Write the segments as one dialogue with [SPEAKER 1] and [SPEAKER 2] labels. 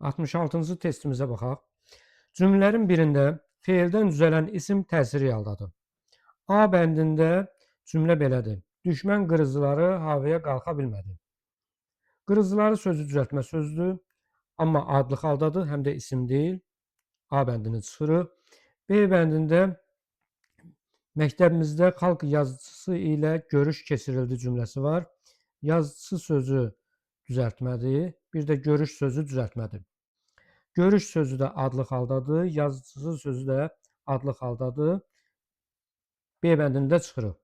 [SPEAKER 1] 66-cı testimizə baxaq. Cümlələrin birində feildən düzələn isim təsiri haldadır. A bəndində cümlə belədir. Düşmən qırıcıları havaya qalxa bilmədi. Qırıcıları sözü düzəltmə sözdür, amma adlıq haldadır, həm də isim deyil. A bəndini çıxırıq. B bəndində məktəbimizdə xalq yazıçısı ilə görüş keçirildi cümləsi var. Yazıçısı sözü düzəltmədir, bir də görüş sözü düzəltmədir. Görüş sözü də adlıq haldadır, yazıçısı sözü də adlıq haldadır. B bəndində çıxırıq.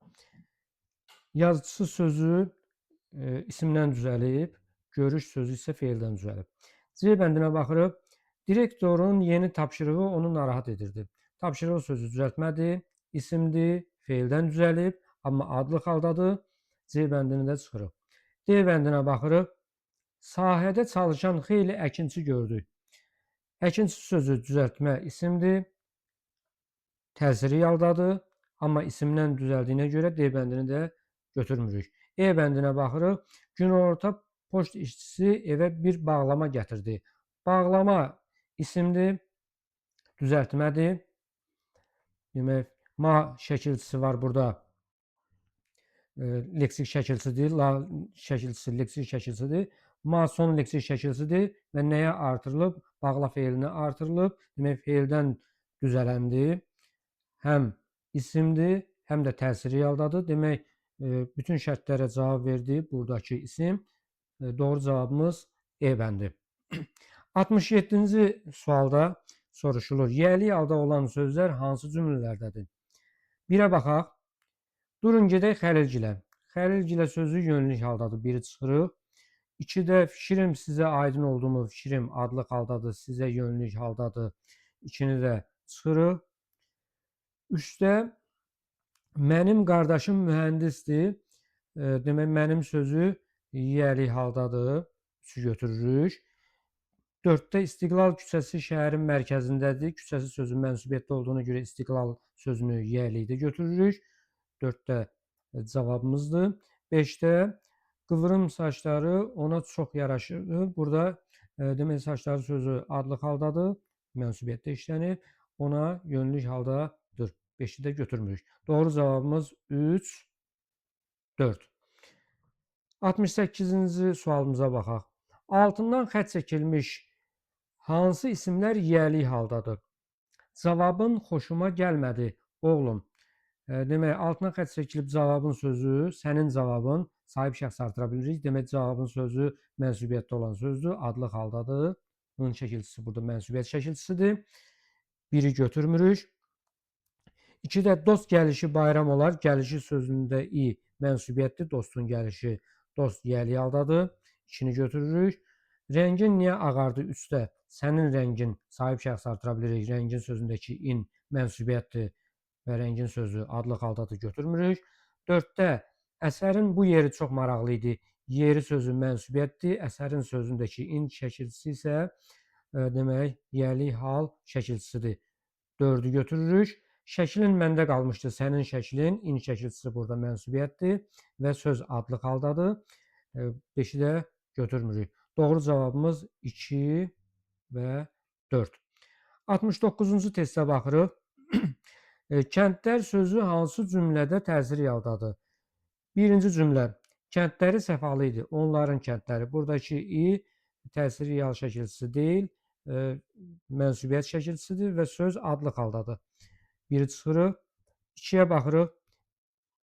[SPEAKER 1] Yazıçısı sözü isimdən düzəlib, görüş sözü isə feildən düzəlib. C bəndinə baxırıq. Direktorun yeni tapşırığı onu narahat edirdi. Tapşırıq sözü düzəltmədir, isimdir, feildən düzəlib, amma adlıq haldadır. C bəndini də çıxırıq. D bəndinə baxırıq. Sahədə çalışan xeyli əkinçi gördük. Əkinçi sözü düzəltmə isimdir, təsiri haldadır, amma isimdən düzəldiyinə görə D bəndini də götürmürük. E bəndinə baxırıq. Günorta poçt işçisi evə bir bağlama gətirdi. Bağlama isimdir, düzəltmədir. Demək, ma şəkilçisi var burada. Leksik şəkilçidir, la şəkilçisi leksik şəkilçidir. Ma son leksik şəkilçidir və nəyə artırılıb? Bağla feilinə artırılıb. Demək, feildən düzələndir. Həm isimdir, həm də təsiri haldadır. Demək, bütün şərtlərə cavab verdi buradakı isim. Doğru cavabımız E bəndi. 67-ci sualda soruşulur. Yiyəlik halda olan sözlər hansı cümlələrdədir? Birə baxaq. Durun gedək Xəlilgilə. Xəlilgilə sözü yönlük haldadır. Biri çıxırıq. 2-də fikrim sizə aydın oldumu? Fikrim adlıq haldadır, sizə yönlük haldadır. 2-ni də çıxırıq. 3-də mənim qardaşım mühəndisdir. Demək, mənim sözü yiyəlik haldadır. 3-ü götürürük. 4-də İstiqlal küçəsi şəhərin mərkəzindədir. Küçəsi sözü mənsubiyyətdə olduğuna görə İstiqlal sözünü yiyəlikdə götürürük. 4-də cavabımızdır. 5-də qıvrım saçları ona çox yaraşırdı. Burada demək saçları sözü adlıq haldadır, mənsubiyyətdə işlənib, ona yönlük haldadır. 5-i də götürmürük. Doğru cavabımız 3, 4. 68-ci sualımıza baxaq. Altından xətt çəkilmiş hansı isimlər yiyəlik haldadır? Cavabın xoşuma gəlmədi, oğlum. Demək, altına xətt çəkilib cavabın sözü, sənin cavabın, sahib şəxs artıra bilirik. Demək, cavabın sözü mənsubiyyətdə olan sözdür, adlıq haldadır. Bunun şəkilçisi burada mənsubiyyət şəkilçisidir. Biri götürmürük. 2-də dost gəlişi bayram olar. Gəlişi sözündə i mənsubiyyətdir, dostun gəlişi, dost yiyəlik haldadır. 2-ni götürürük. Rəngin niyə ağardı? 3-də sənin rəngin, sahib şəxs artıra bilirik. Rəngin sözündəki in mənsubiyyətdir və rəngin sözü adlıq haldadır, götürmürük. 4-də əsərin bu yeri çox maraqlı idi. Yeri sözü mənsubiyyətdir. Əsərin sözündəki in şəkilçisi isə demək, yiyəlik hal şəkilçisidir. 4-ü götürürük. Şəklin məndə qalmışdı. Sənin şəklin, in şəkilçisi burada mənsubiyyətdir və söz adlıq haldadır. 5-i də götürmürük. Doğru cavabımız 2 və 4. 69-cu testə baxırıq. Kəndlər sözü hansı cümlədə təsir haldadır? Birinci cümlə. Kəndləri səfalı idi. Onların kəndləri. Buradakı i təsiri hal şəkilçisi deyil, mənsubiyyət şəkilçisidir və söz adlıq haldadır. Biri çıxırıq. 2-yə baxırıq.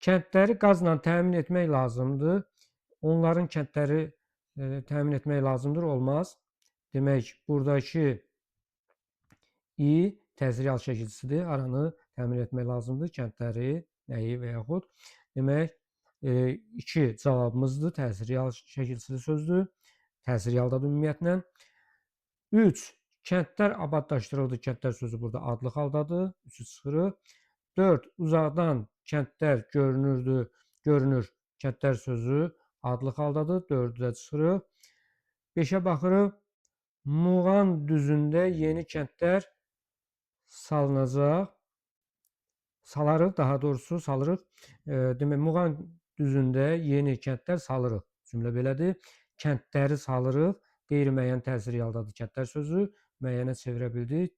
[SPEAKER 1] Kəndləri qazla təmin etmək lazımdır. Onların kəndləri təmin etmək lazımdır. Olmaz. Demək, buradakı i təsiri hal şəkilçisidir. Aranı təmin etmək lazımdır. Kəndləri, nəyi və yaxud. Demək, 2 cavabımızdır. Təsiri hal şəkilçili sözdür. Təsiri haldadır ümumiyyətlə. 3. Kəndlər abadlaşdırıldı. Kəndlər sözü burada adlıq haldadır. 3-ü çıxırıq. 4. Uzaqdan kəndlər görünürdü. Görünür. Kəndlər sözü adlıq haldadır. 4-ü də çıxırıq. 5-ə baxırıq. Muğan düzündə yeni kəndlər salınacaq. Salarıq, daha doğrusu salırıq. Demək, Muğan düzündə yeni kəndlər salırıq. Cümlə belədir. Kəndləri salırıq. Qeyri-müəyyən təsir haldadır kəndlər sözü. Müəyyənə çevirə bildik.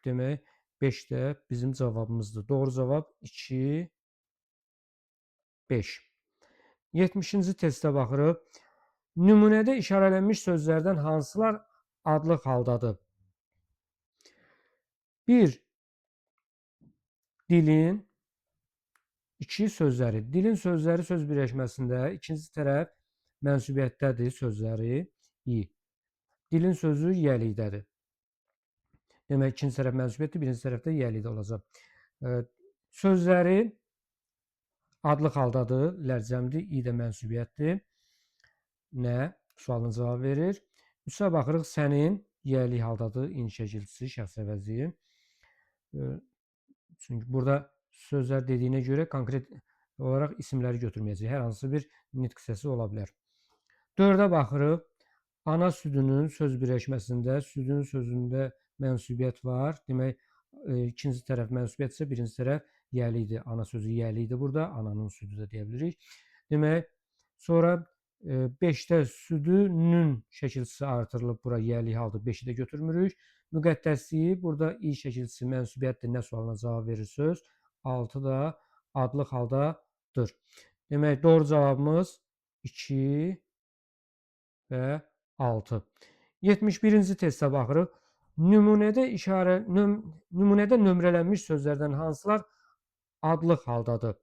[SPEAKER 1] Demək, 5 də bizim cavabımızdır. Doğru cavab 2, 5. 70-ci testə baxırıq. Nümunədə işarələnmiş sözlərdən hansılar adlıq haldadır? 1. Dilin, 2 sözləri. Dilin sözləri söz birləşməsində ikinci tərəf mənsubiyyətdədir sözləri. İ. Dilin sözü yiyəlikdədir. Demək, ikinci tərəf mənsubiyyətdir, birinci tərəfdə yiyəlikdə olacaq. Sözləri adlıq haldadır, lərcəmdir, i də mənsubiyyətdir. Nə? Sualına cavab verir. 3-ə baxırıq, sənin yiyəlik haldadır, in şəkilçisi, şəxs əvəzi. Çünki burada sözlər dediyinə görə konkret olaraq isimləri götürməyəcək. Hər hansı bir nitq hissəsi ola bilər. 4-ə baxırıq. Ana südünün söz birləşməsində südün sözündə mənsubiyyət var. Demək, ikinci tərəf mənsubiyyətsə, birinci tərəf yiyəlikdir. Ana sözü yiyəlikdir burada. Ananın südü də deyə bilirik. Demək, sonra 5-də südünün şəkilçisi artırılıb bura yiyəlik halda 5-i də götürmürük. Müqəddəsliyi burada i şəkilçisi mənsubiyyətdir. Nə sualına cavab verir söz. 6 da adlıq haldadır. Demək, doğru cavabımız 2 və 6. 71-ci testə baxırıq. Nümunədə nümunədə nömrələnmiş sözlərdən hansılar adlıq haldadır?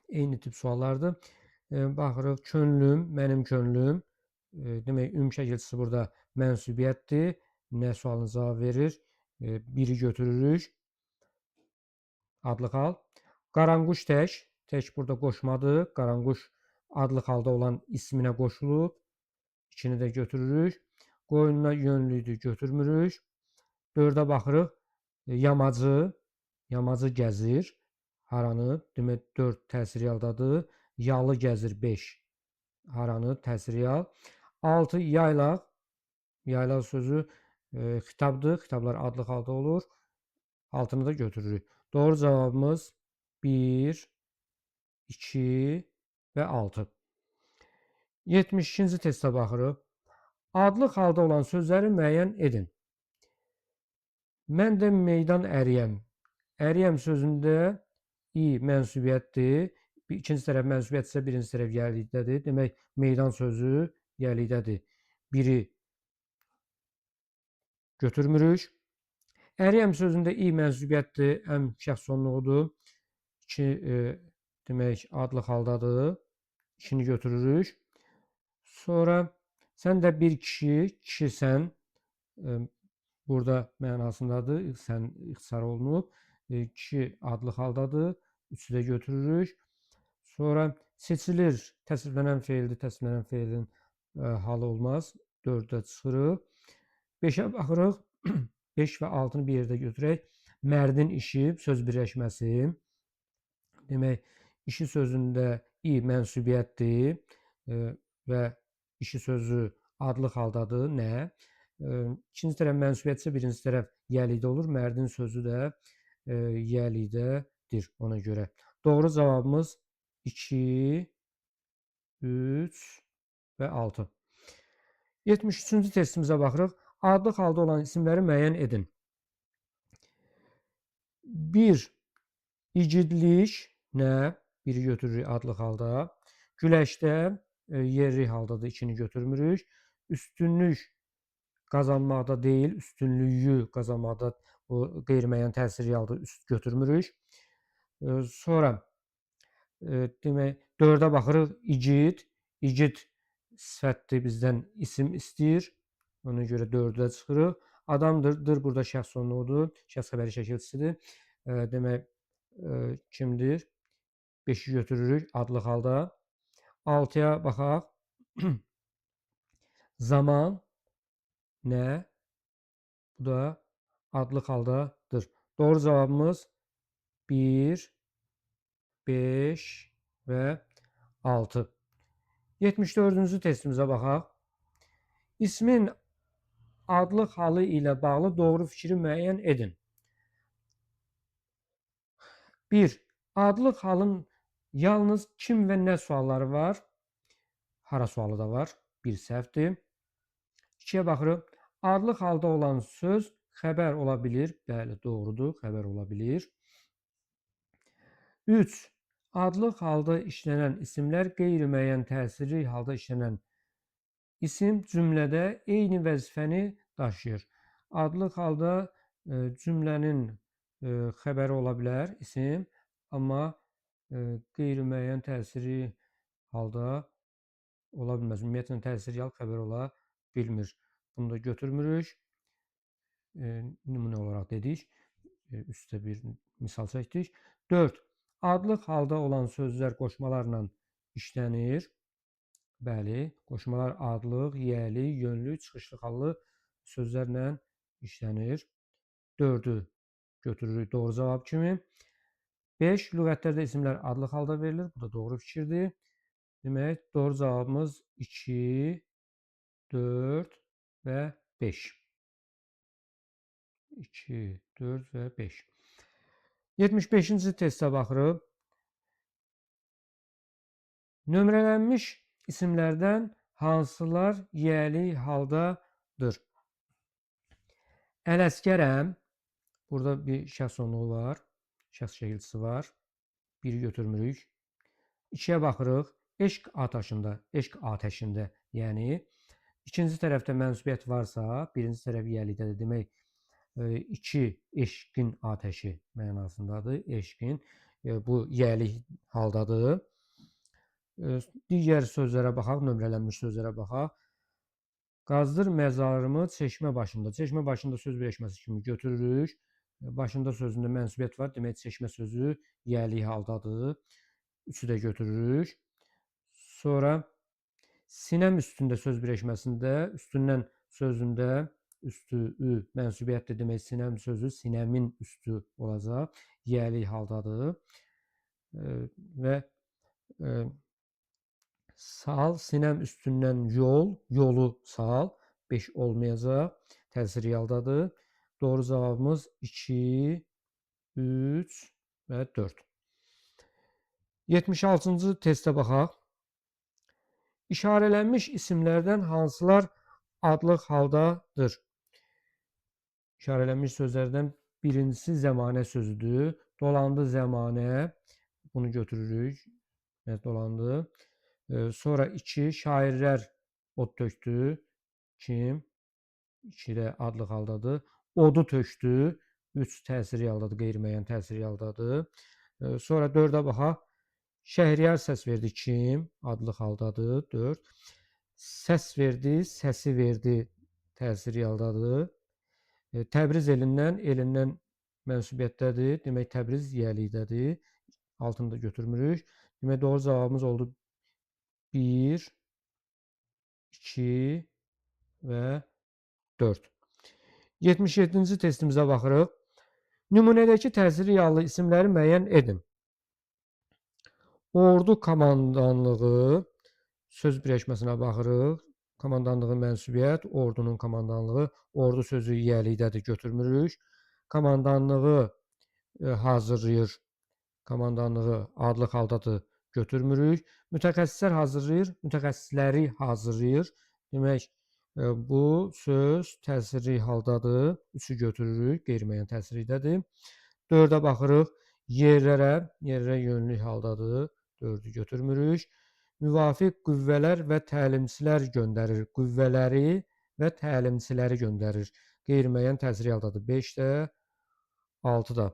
[SPEAKER 1] Eyni tip suallardır. Baxırıq, könlüm, mənim könlüm. Demək, üm şəkilçisi burada mənsubiyyətdir. Nə sualına cavab verir? 1-i götürürük. Adlıq hal. Qaranquş tək. Tək burada qoşmadır. Qaranquş adlıq halda olan isminə qoşulub. 2-ni də götürürük. Qoyununa yönlüdür, götürmürük. 4-ə baxırıq. Yamacı, yamacı gəzir. Haranı? Demək, 4 təsir haldadır. Yalı gəzir 5. Haranı? Təsir hal. 6 yaylaq. Yaylaq sözü xitabdır. Xitablar adlıq halda olur. 6-nı da götürürük. Doğru cavabımız 1, 2 və 6. 72-ci testə baxırıq. Adlıq halda olan sözləri müəyyən edin. Mən də meydan əriyəm. Əriyəm sözündə i mənsubiyyətdir. İkinci tərəf mənsubiyyətsə, birinci tərəf yiyəlikdədir. Demək, meydan sözü yiyəlikdədir. 1-i götürmürük. Əriyəm sözündə i mənsubiyyətdir, əm şəxs sonluğudur. 2 demək, adlıq haldadır. 2-ni götürürük. Sonra sən də bir kişi, kişisən, burada mənasındadır, sən ixtisar olunub. Kişi adlıq haldadır, 3-ü də götürürük. Sonra seçilir, təsriflənən feildir, təsriflənən feilin halı olmaz. 4-də çıxırıq. 5-ə baxırıq. 5 və 6-nı bir yerdə götürək. Mərdin işi, söz birləşməsi. Demək, işi sözündə i mənsubiyyətdir və işi sözü adlıq haldadır. Nə? İkinci tərəf mənsubiyyətsə, birinci tərəf yiyəlikdə olur. Mərdin sözü də yiyəlikdədir ona görə. Doğru cavabımız 2, 3 və 6. 73-cü testimizə baxırıq. Adlıq halda olan isimləri müəyyən edin. 1. İgidlik nə? 1-i götürürük adlıq halda. Güləşdə yerli haldadır, 2-ni götürmürük. Üstünlük qazanmaqda deyil, üstünlüyü qazanmaqda o qeyri-müəyyən təsir halda üst götürmürük. Sonra demək 4-ə baxırıq. İgid, igid sifətdir, bizdən isim istəyir. Ona görə 4-ə çıxırıq. Adamdır, dır burada şəxs sonluğudur, şəxs xəbəri şəkilçisidir. Demək kimdir? 5-i götürürük adlıq halda. 6-ya baxaq. Zaman nə? Bu da adlıq haldadır. Doğru cavabımız 1, 5 və 6. 74-cü testimizə baxaq. İsmin adlıq halı ilə bağlı doğru fikri müəyyən edin. 1. Adlıq halın yalnız kim və nə sualları var. Hara sualı da var. Bir səhvdir. 2-yə baxırıq. Adlıq halda olan söz xəbər ola bilir. Bəli, doğrudur, xəbər ola bilir. 3. Adlıq halda işlənən isimlər qeyri-müəyyən təsirli halda işlənən isim cümlədə eyni vəzifəni daşıyır. Adlıq halda cümlənin xəbəri ola bilər isim, amma qeyri-müəyyən təsiri halda ola bilməz. Ümumiyyətlə, təsirli hal xəbər ola bilmir. Bunu da götürmürük. Nümunə olaraq dedik. Üstə bir misal çəkdik. 4. Adlıq halda olan sözlər qoşmalarla işlənir. Bəli, qoşmalar adlıq, yiyəli, yönlü, çıxışlı hallı sözlərlə işlənir. 4-ü götürürük doğru cavab kimi. 5. Lüğətlərdə isimlər adlıq halda verilir. Bu da doğru fikirdir. Demək, doğru cavabımız 2, 4 və 5. 2, 4 və 5. 75-ci testə baxırıq. Nömrələnmiş isimlərdən hansılar yiyəli haldadır? Ələsgərəm. Burada bir şəxs onluğu var. Şəxs şəkilçisi var. Biri götürmürük. 2-yə baxırıq. Eşq atəşində, eşq atəşində, yəni ikinci tərəfdə mənsubiyyət varsa, birinci tərəf yiyəlikdədir. Demək, 2 eşqin atəşi mənasındadır. Eşqin bu yiyəlik haldadır. Digər sözlərə baxaq, nömrələnmiş sözlərə baxaq. Qazdır məzarımı çeşmə başında. Çeşmə başında söz birləşməsi kimi götürürük. Başında sözündə mənsubiyyət var. Demək, çeşmə sözü yiyəlik haldadır. 3-ü də götürürük. Sonra sinəm üstündə söz birləşməsində, üstündən sözündə üstü, ü mənsubiyyətdir. Demək, sinəm sözü sinəmin üstü olacaq. Yiyəlik haldadır. Və sal, sinəm üstündən yol, yolu sal. 5 olmayacaq. Təsirli haldadır. Doğru cavabımız 2, 3 və 4. 76-cı testə baxaq. İşarələnmiş isimlərdən hansılar adlıq haldadır? İşarələnmiş sözlərdən birincisi zəmanə sözüdür. Dolandı zəmanə. Bunu götürürük. Dolandı. Sonra 2. Şairlər od tökdü. Kim? 2 də adlıq haldadır. Odu tökdü. 3 təsirli haldadır. Qeyri-müəyyən təsirli haldadır. Sonra 4-ə baxaq. Şəhriyar səs verdi. Kim? Adlıq haldadır. 4. Səs verdi, səsi verdi. Təsirli haldadır. Təbriz elindən, elindən mənsubiyyətdədir. Demək, Təbriz yiyəlikdədir. Altını da götürmürük. Demək, doğru cavabımız oldu 1, 2 və 4. 77-ci testimizə baxırıq. Nümunədəki təsirli yallı isimləri müəyyən edin. Ordu komandanlığı söz birləşməsinə baxırıq. Komandanlığı mənsubiyyət, ordunun komandanlığı, ordu sözü yiyəlikdədir, götürmürük. Komandanlığı hazırlayır, komandanlığı adlıq haldadır, götürmürük. Mütəxəssislər hazırlayır, mütəxəssisləri hazırlayır. Demək, bu söz təsirli haldadır. 3-ü götürürük, qeyri-müəyyən təsirlikdədir. 4-ə baxırıq, yerlərə, yerlərə yönlük haldadır. 4-ü götürmürük. Müvafiq qüvvələr və təlimçilər göndərir. Qüvvələri və təlimçiləri göndərir. Qeyri-müəyyən təsirli haldadır. 5 də, 6 da.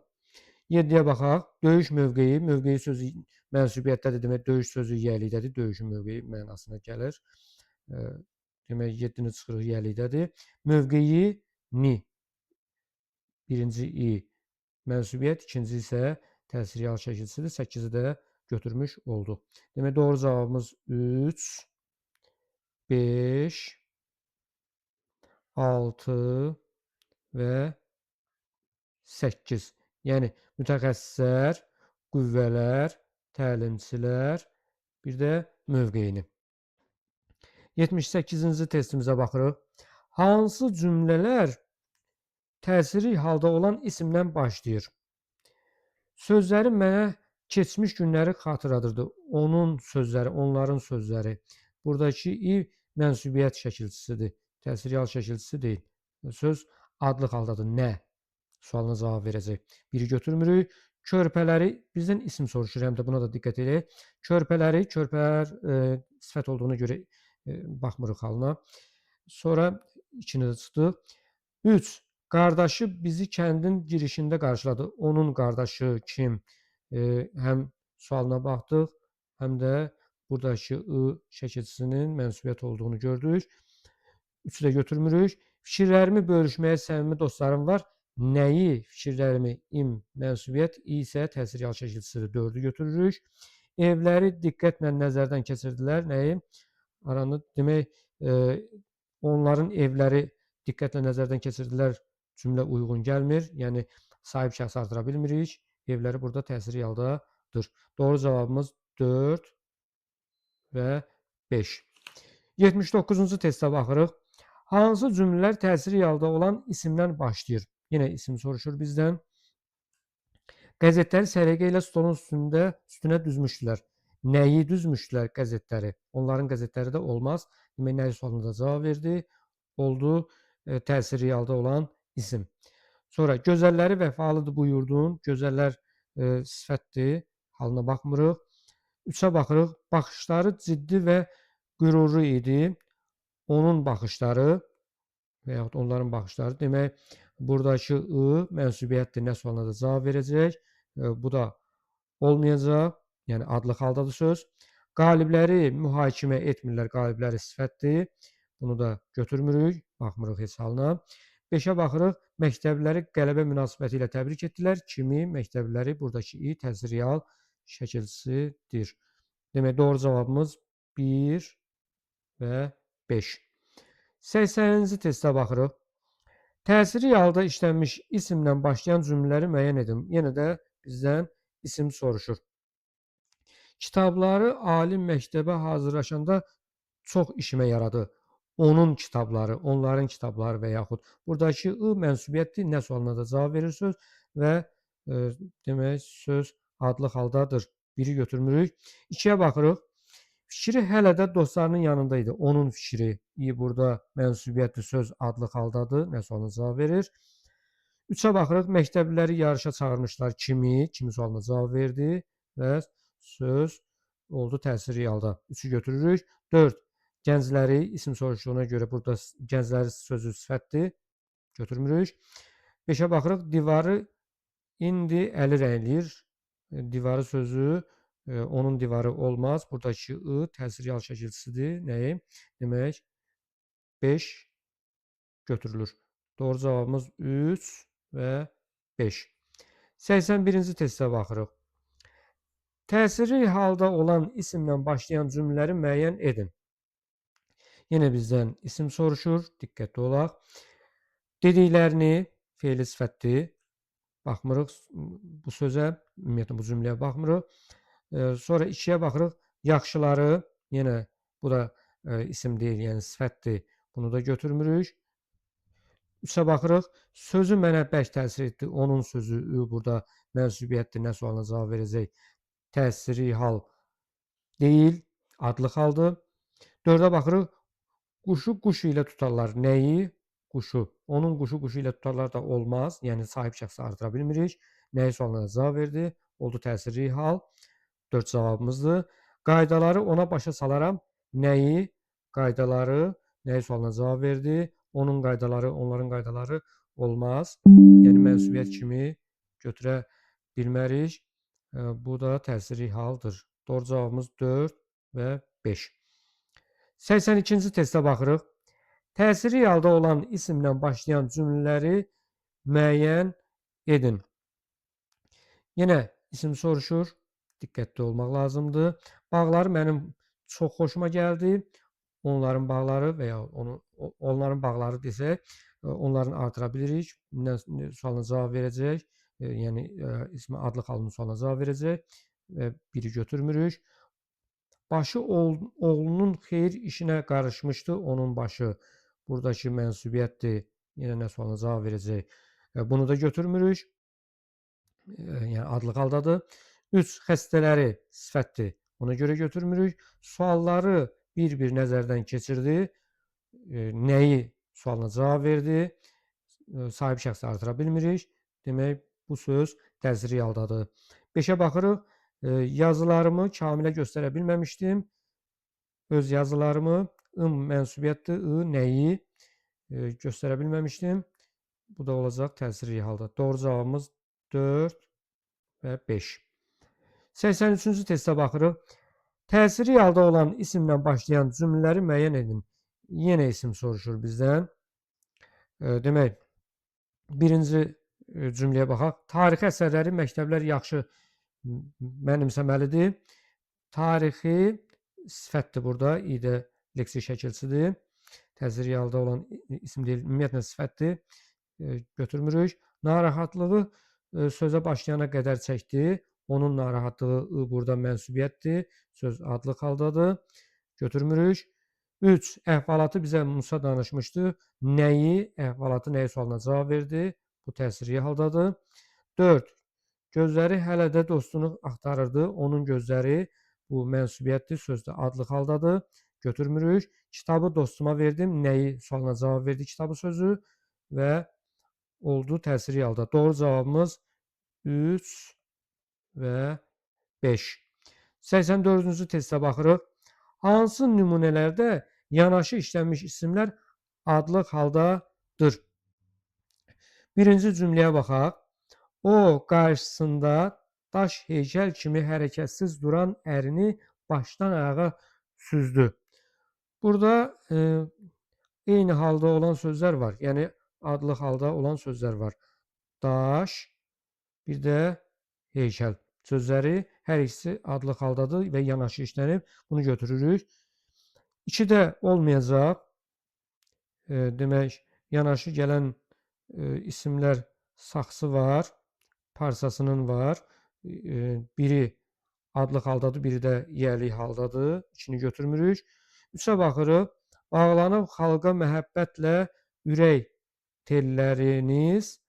[SPEAKER 1] 7-yə baxaq. Döyüş mövqeyi. Mövqeyi sözü mənsubiyyətdədir. Demək, döyüş sözü yiyəlikdədir. Döyüşün mövqeyi mənasına gəlir. Demək, 7-ni çıxırıq, yiyəlikdədir. Mövqeyi ni. Birinci i mənsubiyyət, ikinci isə təsirli hal şəkilçisidir. 8-i də götürmüş olduq. Demək, doğru cavabımız 3, 5, 6 və 8. Yəni, mütəxəssislər, qüvvələr, təlimçilər, bir də mövqeyini. 78-ci testimizə baxırıq. Hansı cümlələr təsirli halda olan isimdən başlayır? Sözləri mənə keçmiş günləri xatırladırdı. Onun sözləri, onların sözləri. Buradakı i mənsubiyyət şəkilçisidir. Təsirli hal şəkilçisi deyil. Söz adlıq haldadır. Nə? Sualına cavab verəcək. 1-i götürmürük. Körpələri bizdən isim soruşur. Həm də buna da diqqət edək. Körpələri, körpələr sifət olduğuna görə baxmırıq halına. Sonra 2-ni də çıxdıq. 3. Qardaşı bizi kəndin girişində qarşıladı. Onun qardaşı kim? Həm sualına baxdıq, həm də buradakı I şəkilçisinin mənsubiyyət olduğunu gördük. 3-ü də götürmürük. Fikirlərimi bölüşməyə səmimi dostlarım var. Nəyi fikirlərimi im mənsubiyyət, i isə təsir hal şəkilçisidir. 4-ü götürürük. Evləri diqqətlə nəzərdən keçirdilər. Nəyi? Aranı demək, onların evləri diqqətlə nəzərdən keçirdilər. Cümlə uyğun gəlmir. Yəni sahib şəxs artıra bilmirik. Evləri burada təsir haldadır. Doğru cavabımız 4 və 5. 79-cu testə baxırıq. Hansı cümlələr təsiri halda olan isimdən başlayır? Yenə isim soruşur bizdən. Qəzetləri səliqə ilə stolun üstünə düzmüşdülər. Nəyi düzmüşdülər qəzetləri? Onların qəzetləri də olmaz. Demək, nəyi sualına da cavab verdi. Oldu təsiri halda olan isim. Sonra gözəlləri vəfalıdır bu yurdun. Gözəllər sifətdir. Halına baxmırıq. 3-ə baxırıq. Baxışları ciddi və qürurlu idi. Onun baxışları və yaxud onların baxışları. Demək, buradakı I mənsubiyyətdir. Nə sualına da cavab verəcək. Bu da olmayacaq. Yəni adlıq haldadır söz. Qalibləri mühakimə etmirlər. Qalibləri sifətdir. Bunu da götürmürük. Baxmırıq heç halına. 5-ə baxırıq. Məktəbliləri qələbə münasibəti ilə təbrik etdilər. Kimi? Məktəbliləri buradakı I təsir hal şəkilçisidir. Demək, doğru cavabımız 1 və 5. 80-ci testə baxırıq. Təsiri halda işlənmiş isimlə başlayan cümlələri müəyyən edin. Yenə də bizdən isim soruşur. Kitabları ali məktəbə hazırlaşanda çox işimə yaradı. Onun kitabları, onların kitabları və yaxud buradakı I mənsubiyyətdir. Nə sualına da cavab verir söz və demək söz adlıq haldadır. 1-i götürmürük. 2-yə baxırıq. Fikri hələ də dostlarının yanında idi. Onun fikri. I burada mənsubiyyətli söz adlıq haldadır. Nə sualına cavab verir. 3-ə baxırıq. Məktəbliləri yarışa çağırmışlar. Kimi? Kimi sualına cavab verdi və söz oldu təsirli halda. 3-ü götürürük. 4. Gəncləri isim soruşduğuna görə burada gəncləri sözü sifətdir. Götürmürük. 5-ə baxırıq. Divarı indi əli rəngləyir. Divarı sözü onun divarı olmaz. Buradakı I təsir hal şəkilçisidir. Nəyi? Demək 5 götürülür. Doğru cavabımız 3 və 5. 81-ci testə baxırıq. Təsirli halda olan isimlə başlayan cümlələri müəyyən edin. Yenə bizdən isim soruşur. Diqqətli olaq. Dediklərini feili sifətdir. Baxmırıq bu sözə, ümumiyyətlə bu cümləyə baxmırıq. Sonra 2-yə baxırıq. Yaxşıları, yenə bu da isim deyil, yəni sifətdir. Bunu da götürmürük. 3-ə baxırıq. Sözü mənə bərk təsir etdi. Onun sözü ü burada mənsubiyyətdir. Nə sualına cavab verəcək? Təsiri hal deyil, adlıq haldır. 4-ə baxırıq. Quşu quş ilə tutarlar. Nəyi? Quşu. Onun quşu quşu ilə tutarlar da olmaz. Yəni sahib şəxsi artıra bilmirik. Nəyi sualına cavab verdi? Oldu təsirli hal. 4 cavabımızdır. Qaydaları ona başa salaram. Nəyi? Qaydaları nəyi sualına cavab verdi? Onun qaydaları, onların qaydaları olmaz. Yəni mənsubiyyət kimi götürə bilmərik. Bu da təsirli haldır. Doğru cavabımız 4 və 5. 82-ci testə baxırıq. Təsirli halda olan isimlə başlayan cümlələri müəyyən edin. Yenə isim soruşur. Diqqətli olmaq lazımdır. Bağları mənim çox xoşuma gəldi. Onların bağları və ya onların bağları desək, onların artıra bilirik. Nə sualına cavab verəcək. Yəni ismi adlıq halının sualına cavab verəcək və biri götürmürük. Başı oğlunun xeyir işinə qarışmışdı. Onun başı buradakı mənsubiyyətdir. Yenə nə sualına cavab verəcək. Bunu da götürmürük. Yəni adlıq haldadır. 3 xəstələri sifətdir. Ona görə götürmürük. Sualları bir-bir nəzərdən keçirdi. Nəyi Sualına cavab verdi. Sahib şəxsi artıra bilmirik. Demək, bu söz təsirli haldadır. 5-ə baxırıq. Yazılarımı Kamilə göstərə bilməmişdim. Öz yazılarımı, ım mənsubiyyətdir, ı nəyi göstərə bilməmişdim. Bu da olacaq təsirli halda. Doğru cavabımız 4 və 5. 83-cü testə baxırıq. Təsirli halda olan isimlə başlayan cümlələri müəyyən edin. Yenə isim soruşur bizdən. Demək, birinci cümləyə baxaq. Tarixi əsərləri məktəblər yaxşı mənimsəməlidir. Tarixi sifətdir burada. İ də leksik şəkilçidir. Təsirli halda olan isim deyil, ümumiyyətlə sifətdir. Götürmürük. Narahatlığı sözə başlayana qədər çəkdi. Onun narahatlığı ı burada mənsubiyyətdir. Söz adlıq haldadır. Götürmürük. 3. Əhvalatı bizə Musa danışmışdı. Nəyi? Əhvalatı nəyi sualına cavab verdi. Bu təsirli haldadır. 4. Gözləri hələ də dostunu axtarırdı. Onun gözləri bu mənsubiyyətdir. Sözdə adlıq haldadır. Götürmürük. Kitabı dostuma verdim. Nəyi sualına cavab verdi kitabı sözü və oldu təsirli halda. Doğru cavabımız 3 və 5. 84-cü testə baxırıq. Hansı nümunələrdə yanaşı işlənmiş isimlər adlıq haldadır? Birinci cümləyə baxaq. O, qarşısında daş heykəl kimi hərəkətsiz duran ərini başdan ayağa süzdü. Burada eyni halda olan sözlər var. Yəni, adlıq halda olan sözlər var. Daş, bir də heykəl sözləri hər ikisi adlıq haldadır və yanaşı işlənib. Bunu götürürük. 2 də olmayacaq. Demək, yanaşı gələn isimlər saxsı var, parçasının var. Biri adlıq haldadır, biri də yiyəlik haldadır. 2-ni götürmürük. 3-ə baxırıq. Bağlanıb xalqa məhəbbətlə ürək telləriniz,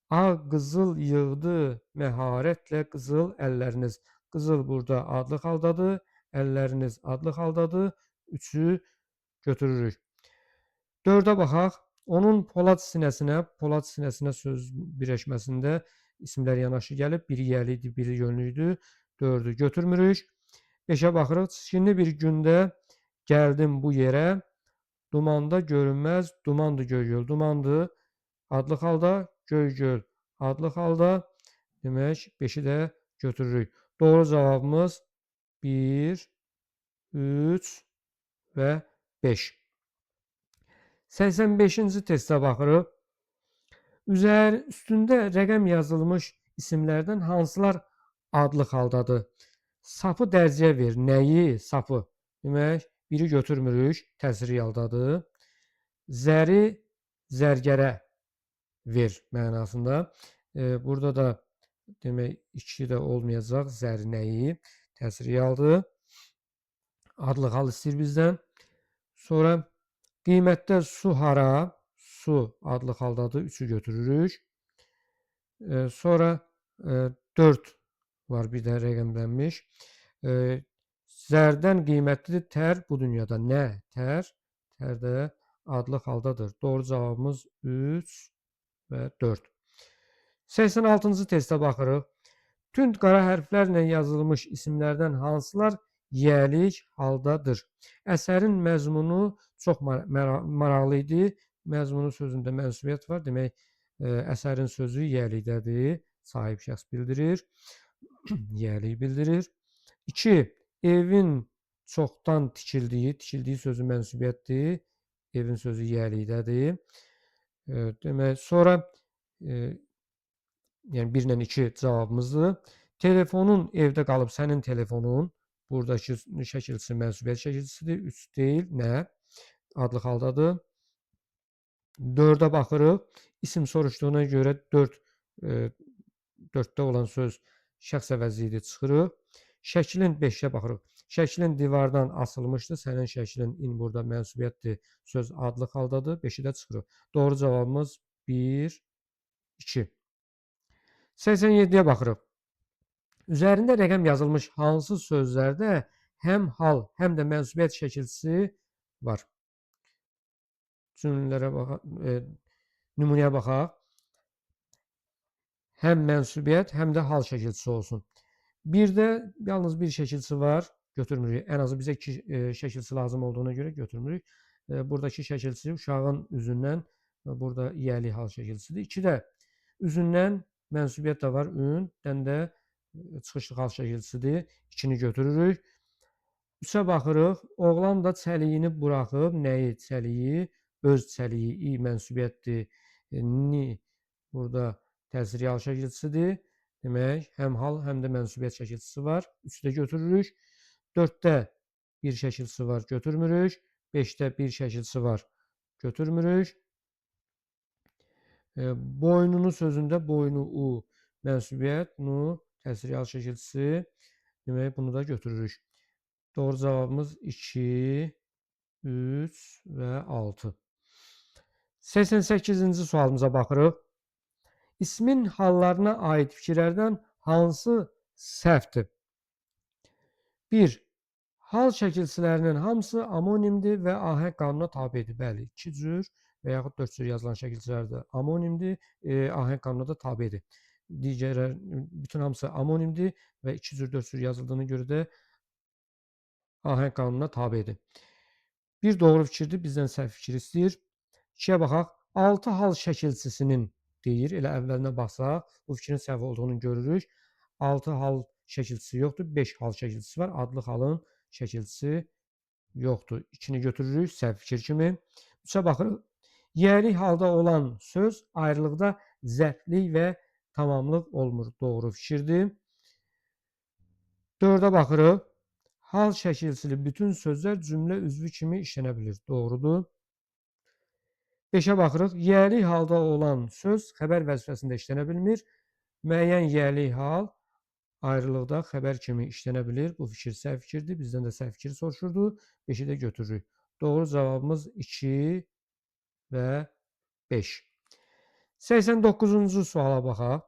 [SPEAKER 1] ağ qızıl yığdı məharətlə qızıl əlləriniz. Qızıl burada adlıq haldadır, əlləriniz adlıq haldadır. 3-ü götürürük. 4-ə baxaq. Onun polad sinəsinə söz birləşməsində isimlər yanaşı gəlib. Biri yiyəli idi, biri yönlü idi. 4-ü götürmürük. 5-ə baxırıq. Çiskinli bir gündə gəldim bu yerə. Dumanda görünməz, dumandır Göygöl. Dumandır adlıq halda, Göygöl adlıq halda. Demək, 5-i də götürürük. Doğru cavabımız 1, 3 və 5. 85-ci testə baxırıq. Üstündə rəqəm yazılmış isimlərdən hansılar adlıq haldadır? Sapı dərziyə ver. Nəyi? Sapı. Demək, biri götürmürük, təsirli haldadır. Zəri zərgərə ver mənasında. Burada da demək, 2 də olmayacaq. Zər nəyi? Təsirli haldır. Adlıq hal istəyir bizdən. Sonra qiymətdə su hara? Su adlıq haldadır. 3-ü götürürük. Sonra 4 var bir də rəqəmlənmiş. Zərdən qiymətlidir tər bu dünyada. Nə? Tər. Tər də adlıq haldadır. Doğru cavabımız 3 və 4. 86-cı testə baxırıq. Tünd qara hərflərlə yazılmış isimlərdən hansılar yiyəlik haldadır? Əsərin məzmunu çox maraqlı idi. Məzmunu sözündə mənsubiyyət var. Demək, əsərin sözü yiyəlikdədir. Sahib şəxs bildirir. Yiyəlik bildirir. 2. Evin çoxdan tikildiyi, tikildiyi sözü mənsubiyyətdir. Evin sözü yiyəlikdədir. Demək, sonra yəni 1 ilə 2 cavabımızdır. Telefonun evdə qalıb, sənin telefonun. Buradakı şəkilçisi mənsubiyyət şəkilçisidir. 3 deyil, nə? Adlıq haldadır. 4-ə baxırıq. İsim soruşduğuna görə 4-də olan söz şəxs əvəzi idi, çıxırıq. Şəklin 5-ə baxırıq. Şəklin divardan asılmışdı. Sənin şəklin in burada mənsubiyyətdir. Söz adlıq haldadır. 5-i də çıxırıq. Doğru cavabımız 1, 2. 87-yə baxırıq. Üzərində rəqəm yazılmış hansı sözlərdə həm hal, həm də mənsubiyyət şəkilçisi var? Cümlələrə baxaq, nümunəyə baxaq. Həm mənsubiyyət, həm də hal şəkilçisi olsun. Birdə yalnız bir şəkilçisi var, götürmürük. Ən azı bizə 2 şəkilçisi lazım olduğuna görə götürmürük. Buradakı şəkilçisi uşağın üzündən, burada yiyəlik hal şəkilçisidir. 2-də üzündən mənsubiyyət də var, ün, dən də çıxışlı hal şəkilçisidir. 2-ni götürürük. 3-ə baxırıq. Oğlan da çəliyini buraxıb, nəyi? Çəliyi, öz çəliyi, i mənsubiyyətdir, ni burada təsiri hal şəkilçisidir. Demək, həm hal, həm də mənsubiyyət şəkilçisi var. 3-ü də götürürük. 4-də bir şəkilçisi var, götürmürük. 5-də bir şəkilçisi var, götürmürük. Boynunu sözündə boynu u mənsubiyyət, nu təsiri hal şəkilçisi. Demək, bunu da götürürük. Doğru cavabımız 2, 3 və 6. 88-ci sualımıza baxırıq. İsmin hallarına aid fikirlərdən hansı səhvdir? 1. Hal şəkilçilərinin hamısı amonimdir və ahəng qanununa tabedir. Bəli, 2 cür və yaxud 4 cür yazılan şəkilçilər də amonimdir, ahəng qanununa da tabedir. Digərlər, bütün hamısı amonimdir və 2 cür, 4 cür yazıldığına görə də ahəng qanununa tabedir. Bir doğru fikirdir, bizdən səhv fikir istəyir. 2-yə baxaq. 6 hal şəkilçisinin deyir. Elə əvvəlinə baxsaq, bu fikrin səhv olduğunu görürük. 6 hal şəkilçisi yoxdur, 5 hal şəkilçisi var. Adlı halın şəkilçisi yoxdur. 2-ni götürürük səhv fikir kimi. 3-ə baxırıq. Yiyəlik halda olan söz ayrılıqda zərflik və tamamlıq olmur. Doğru fikirdir. 4-ə baxırıq. Hal şəkilçili bütün sözlər cümlə üzvü kimi işlənə bilir. Doğrudur. 5-ə baxırıq. Yiyəlik halda olan söz xəbər vəzifəsində işlənə bilmir. Müəyyən yiyəlik hal ayrılıqda xəbər kimi işlənə bilir. Bu fikir səhv fikirdir. Bizdən də səhv fikir soruşurdu. 5-i də götürürük. Doğru cavabımız 2 və 5. 89-cu suala baxaq.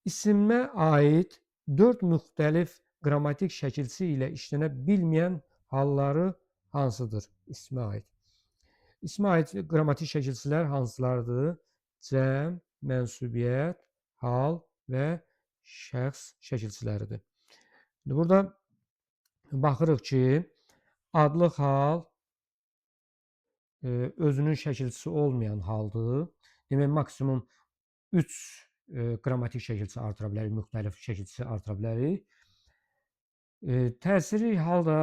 [SPEAKER 1] İsimə aid 4 müxtəlif qrammatik şəkilçi ilə işlənə bilməyən halları hansıdır? İsmə aid. İsmə aid qrammatik şəkilçilər hansılardır? Cəm, mənsubiyyət, hal və şəxs şəkilçiləridir. İndi burada baxırıq ki, adlıq hal özünün şəkilçisi olmayan haldır. Demək, maksimum 3 qrammatik şəkilçi artıra bilərik, müxtəlif şəkilçisi artıra bilərik. Təsiri halda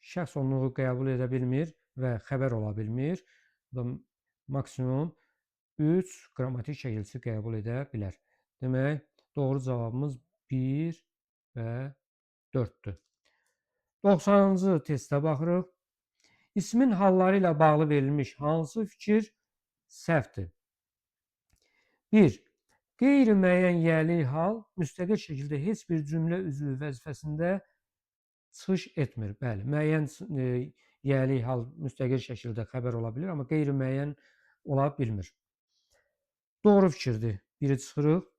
[SPEAKER 1] şəxs onluğu qəbul edə bilmir və xəbər ola bilmir. Bu da maksimum 3 qrammatik şəkilçisi qəbul edə bilər. Demək, doğru cavabımız 1 və 4-dür. 90-cı testə baxırıq. İsmin halları ilə bağlı verilmiş hansı fikir səhvdir? 1. Qeyri-müəyyən yiyəlik hal müstəqil şəkildə heç bir cümlə üzvü vəzifəsində çıxış etmir. Bəli, müəyyən yiyəlik hal müstəqil şəkildə xəbər ola bilir, amma qeyri-müəyyən ola bilmir. Doğru fikirdir. 1-i çıxırıq.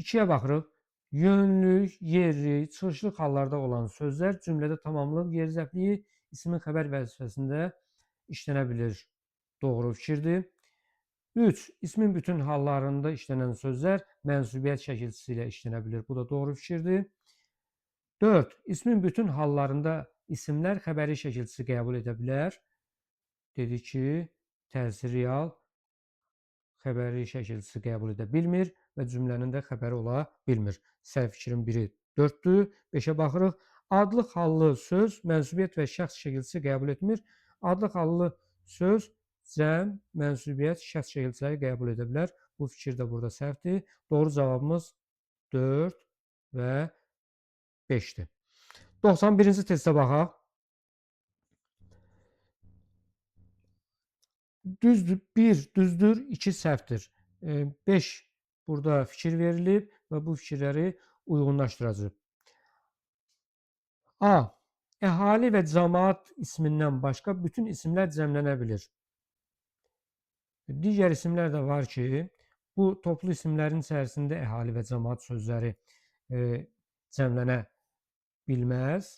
[SPEAKER 1] 2-yə baxırıq. Yönlük, yerlik, çıxışlıq hallarda olan sözlər cümlədə tamamlıq, yer zərfliyi ismin xəbər vəzifəsində işlənə bilir. Doğru fikirdir. 3. İsmin bütün hallarında işlənən sözlər mənsubiyyət şəkilçisi ilə işlənə bilir. Bu da doğru fikirdir. 4. İsmin bütün hallarında isimlər xəbəri şəkilçisi qəbul edə bilər. Dedi ki, təsiri hal xəbəri şəkilçisi qəbul edə bilmir və cümlənin də xəbəri ola bilmir. Səhv fikrin biri 4-dür. 5-ə baxırıq. Adlıq hallı söz mənsubiyyət və şəxs şəkilçisi qəbul etmir. Adlıq hallı söz cəm, mənsubiyyət, şəxs şəkilçiləri qəbul edə bilər. Bu fikir də burada səhvdir. Doğru cavabımız 4 və 5-dir. 91-ci testə baxaq. Düzdür, 1 düzdür, 2 səhvdir. 5 burada fikir verilib və bu fikirləri uyğunlaşdıracaq. A. Əhali və cəmaat ismindən başqa bütün isimlər cəmlənə bilir. Digər isimlər də var ki, bu toplu isimlərin içərisində əhali və cəmaat sözləri cəmlənə bilməz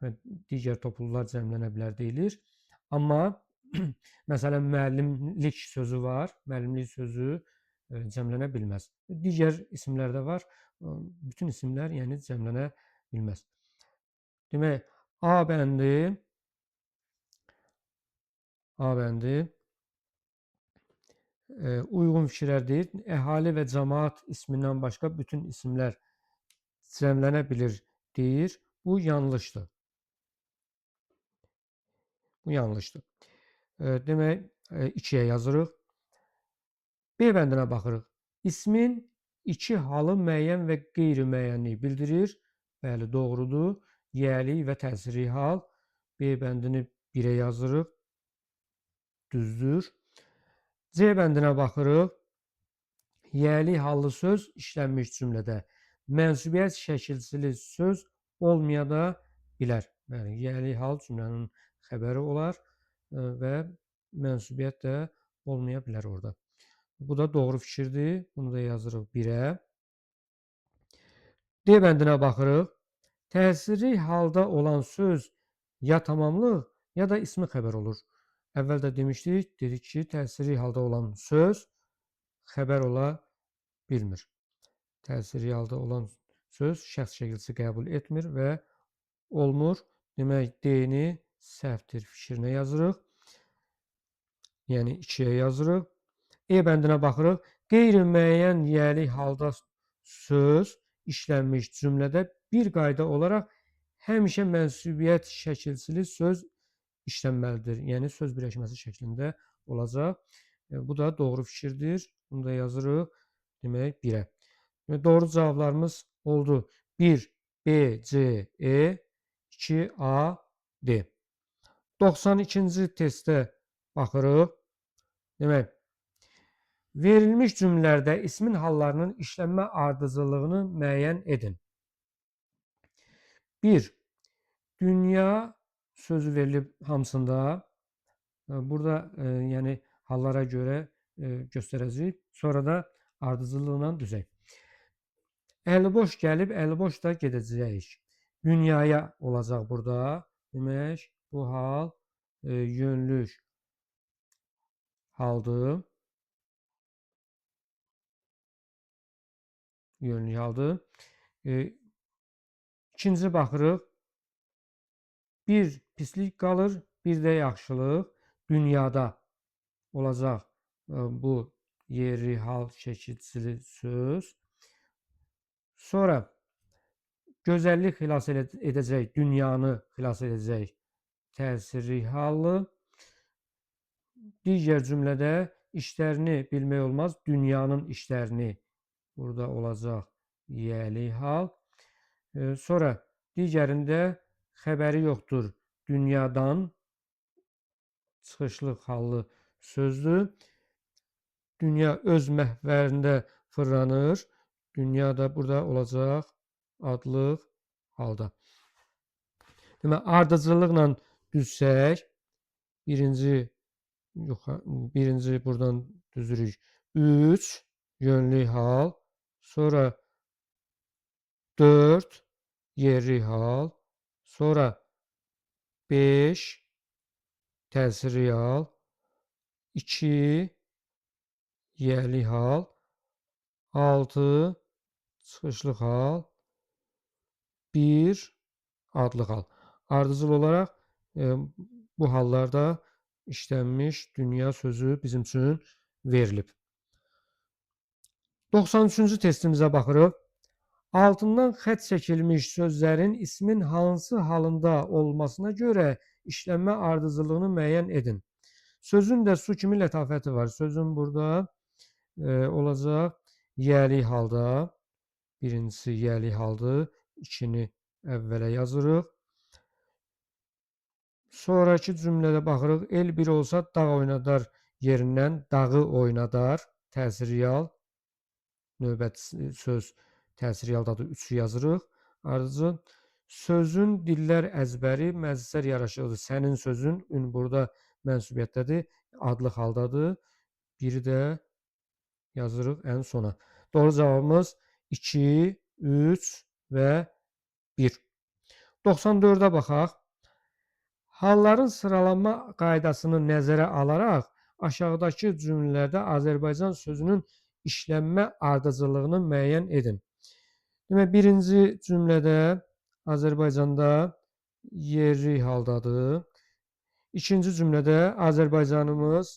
[SPEAKER 1] və digər topluluqlar cəmlənə bilər deyilir. Amma məsələn, müəllimlik sözü var. Müəllimlik sözü cəmlənə bilməz. Digər isimlər də var. Bütün isimlər yəni cəmlənə bilməz. Demək, A bəndi uyğun fikirlər deyir. Əhali və cəmaat ismindən başqa bütün isimlər cəmlənə bilir deyir. Bu yanlışdır. Bu yanlışdır. Demək, 2-yə yazırıq. B bəndinə baxırıq. İsmin iki halı müəyyən və qeyri-müəyyənlik bildirir. Bəli, doğrudur. Yiyəlik və təsirli hal. B bəndini 1-ə yazırıq. Düzdür. C bəndinə baxırıq. Yiyəlik hallı söz işlənmiş cümlədə mənsubiyyət şəkilçili söz olmaya da bilər. Bəli, yiyəlik hal cümlənin xəbəri olar və mənsubiyyət də olmaya bilər orada. Bu da doğru fikirdir. Bunu da yazırıq 1-ə. D bəndinə baxırıq. Təsirli halda olan söz ya tamamlıq, ya da ismi xəbər olur. Əvvəl də demişdik, dedik ki, təsirli halda olan söz xəbər ola bilmir. Təsirli halda olan söz şəxs şəkilçisi qəbul etmir və olmur. Demək, D-ni səhvdir fikrinə yazırıq. Yəni 2-yə yazırıq. E bəndinə baxırıq. Qeyri-müəyyən yiyəlik halda söz işlənmiş cümlədə bir qayda olaraq həmişə mənsubiyyət şəkilçili söz işlənməlidir. Yəni söz birləşməsi şəklində olacaq. Bu da doğru fikirdir. Bunu da yazırıq. Demək 1-ə. Doğru cavablarımız oldu. 1, B, C, E, 2, A, D. 92-ci testə baxırıq. Demək, verilmiş cümlələrdə ismin hallarının işlənmə ardıcıllığını müəyyən edin. 1. Dünya sözü verilib hamısında. Burada yəni hallara görə göstərəcəyik. Sonra da ardıcıllıqla düzək. Əliboş gəlib, əliboş da gedəcəyik. Dünyaya olacaq burada. Demək, bu hal yönlük haldır. Yönlük haldır. İkinci baxırıq. Bir pislik qalır, bir də yaxşılıq. Dünyada olacaq bu yeri, hal, şəkilçili söz. Sonra gözəllik xilas edəcək, dünyanı xilas edəcək təsirli hallı. Digər cümlədə işlərini bilmək olmaz, dünyanın işlərini burada olacaq yiyəlik hal. Sonra digərində xəbəri yoxdur, dünyadan çıxışlıq hallı sözdür. Dünya öz məhvərində fırlanır. Dünya da burada olacaq adlıq halda. Demək, ardıcıllıqla düzsək, birinci buradan düzürük. 3 yönlük hal, sonra 4 yerli hal, sonra 5 təsirli hal, 2 yerli hal, 6 çıxışlıq hal, 1 adlıq hal. Ardıcıl olaraq bu hallarda işlənmiş dünya sözü bizim üçün verilib. 93-cü testimizə baxırıq. Altından xətt çəkilmiş sözlərin ismin hansı halında olmasına görə işlənmə ardıcıllığını müəyyən edin. Sözün də su kimi lətafəti var. Sözün burada olacaq yiyəlik halda. Birincisi yiyəlik haldır. 2-ni əvvələ yazırıq. Sonraki cümlədə baxırıq. El bir olsa dağ oynadar yerindən dağı oynadar. Təsirli hal. Növbəti söz təsirli haldadır. 3-ü yazırıq. Ardıcıl. Sözün dillər əzbəri, məclislər yaraşıqdır. Sənin sözün ün burada mənsubiyyətdədir. Adlıq haldadır. Biri də yazırıq ən sona. Doğru cavabımız 2, 3 və 1. 94-ə baxaq. Halların sıralanma qaydasını nəzərə alaraq aşağıdakı cümlələrdə Azərbaycan sözünün işlənmə ardıcıllığını müəyyən edin. Demək, birinci cümlədə Azərbaycanda yerli haldadır. İkinci cümlədə Azərbaycanımız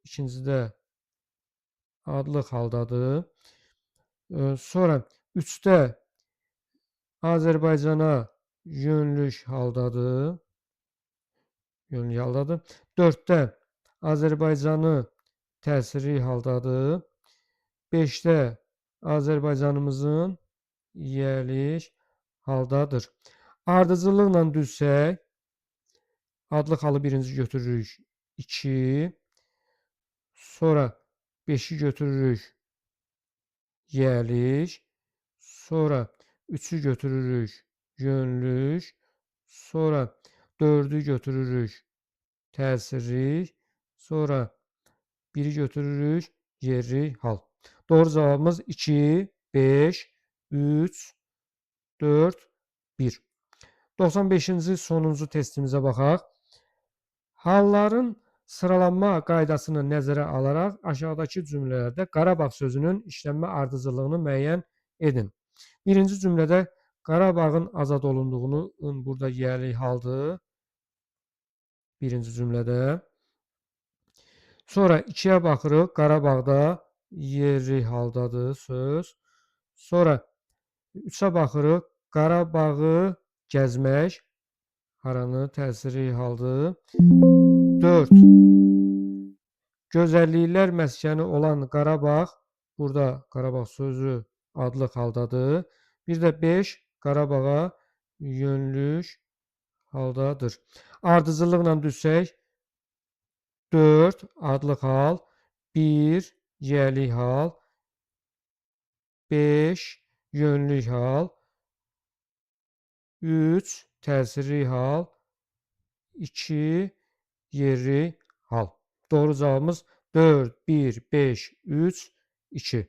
[SPEAKER 1] ikincidə adlıq haldadır. Sonra üçdə Azərbaycana yönlük haldadır. Yönlük haldadır. Dörddə Azərbaycanı təsirli haldadır. Beşdə Azərbaycanımızın yiyəlik haldadır. Ardıcıllıqla düzsək, adlıq halı birinci götürürük 2, sonra 5-i götürürük yiyəlik, sonra 3-ü götürürük yönlük, sonra 4-ü götürürük təsirlik, sonra 1-i götürürük yerlik hal. Doğru cavabımız 2, 5, 3, 4, 1. 95-ci sonuncu testimizə baxaq. Halların sıralanma qaydasını nəzərə alaraq aşağıdakı cümlələrdə Qarabağ sözünün işlənmə ardıcıllığını müəyyən edin. Birinci cümlədə Qarabağın azad olunduğunu burada yiyəlik haldır. Birinci cümlədə. Sonra 2-yə baxırıq. Qarabağda yerli haldadır söz. Sonra 3-ə baxırıq. Qarabağı gəzmək haranı təsirli haldır. 4. Gözəlliklər məskəni olan Qarabağ, burada Qarabağ sözü adlıq haldadır. Bir də 5 Qarabağa yönlük haldadır. Ardıcıllıqla düzsək 4 adlıq hal, 1 yiyəlik hal, 5 yönlük hal, 3 təsirli hal, 2 yerli hal. Doğru cavabımız 4, 1, 5, 3, 2.